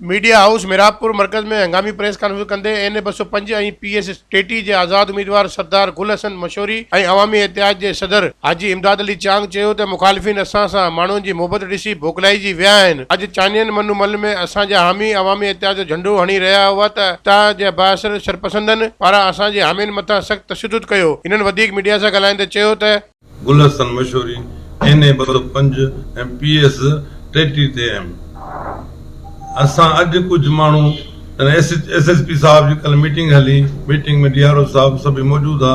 Media house Mehrabpur مرڪز ۾ هنگامي press conference ڪندي اين اي 205 ۽ پي ايس 33 جي آزاد اميدوار سردار گل حسن مشوري ۽ عوامي اتحاد جي صدر حاجي امداد علي چانگ چيو ته مخالفين اسان سان ماڻهن جي محبت ڏسي ڀوڪلائجي ويا آهن اڄ چانين منو مل ۾ اسان جا حامي عوامي اتحاد جو جهنڊو هڻي رهيا هئا ته اتان جي بااثر شرپسندن پاران اسان جي حامين مٿان سخت تشدد ڪيو هنن وڌيڪ ميڊيا سان ڳالهائيندي چيو ته. گل حسن مشوري اين اي 205 ۽ پي ايس 33 تي ايم اسان اڄ ڪجهه ماڻهو جڏهن ايس ايس پي صاحب جي ڪلهه ميٽنگ هلي ميٽنگ ۾ ڊي آر او صاحب سڀئي موجود ها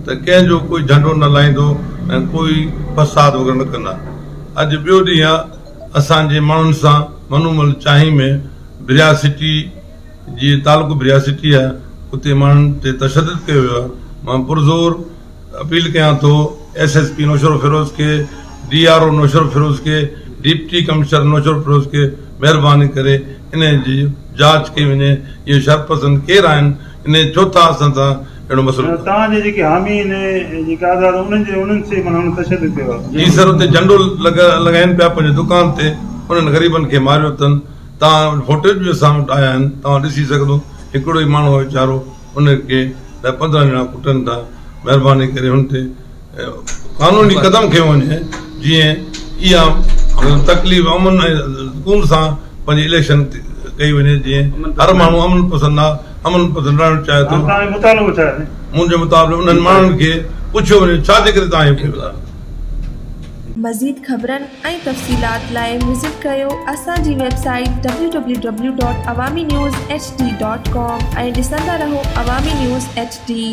ته ڪنهن جو ڪوئي جهنڊو نه لاهيندو ۽ ڪوئي فساد وغيره نه ڪندا اڄ ٻيو ڏينهن آ اسان جي ماڻهن سان منومل چانهي ۾ بريا سٽي جي تعلقو بريا سٽي آ اتي ماڻهن تي تشدد ڪيو ويو آ مان پرزور اپيل ڪيان ٿو ايس ايس پي نوشهروفيروز کي ڊي آر او نوشهروفيروز کي ڊپٽي ڪمشنر نوشهروفيروز کي مهرباني ڪري انهي جي جاچ ڪئي وڃي اهي شرپسند ڪير آهن انهي ڇو ٿا اسان سان اهڙو مسئلو ڪن. توهان جي جيڪي حامي آهن جيڪي آزاد انهن جي انهن سي معنيٰ انهن تشدد ڪيو آهي. جي سر اتي جهنڊو لڳائين پيا پنهنجي دڪان تي انهن غريبن کي ماريو اٿن توهان فوٽيج به اسان وٽ آيا آهن توهان ڏسي سگهندو هڪڙو ئي ماڻهو آهي ويچارو ان کي ڏھ 15 ڄڻا ڪٽن ٿا مھرباني ڪري ھن تي قانوني قدم کنيو وڃي جيئن اها تڪليف امن ۽ سڪون سان پنھنجي اليڪشن ڪئي وڃي جيئن ھر ماڻھو امن پسند آ امن پسند رھڻ چاھي ٿو منھنجو مطالبو انھن ماڻھن کي پڇيو وڃي ڇا جي ڪري توھان ائين ڪيو ٿا. مزيد خبرن ۽ تفصيلات لاء وزٽ ڪريو اسان جي website W W W dot Awami news H D dot com ۽ ڏسندا رهو عوامي نيوز ايڇ ڊي.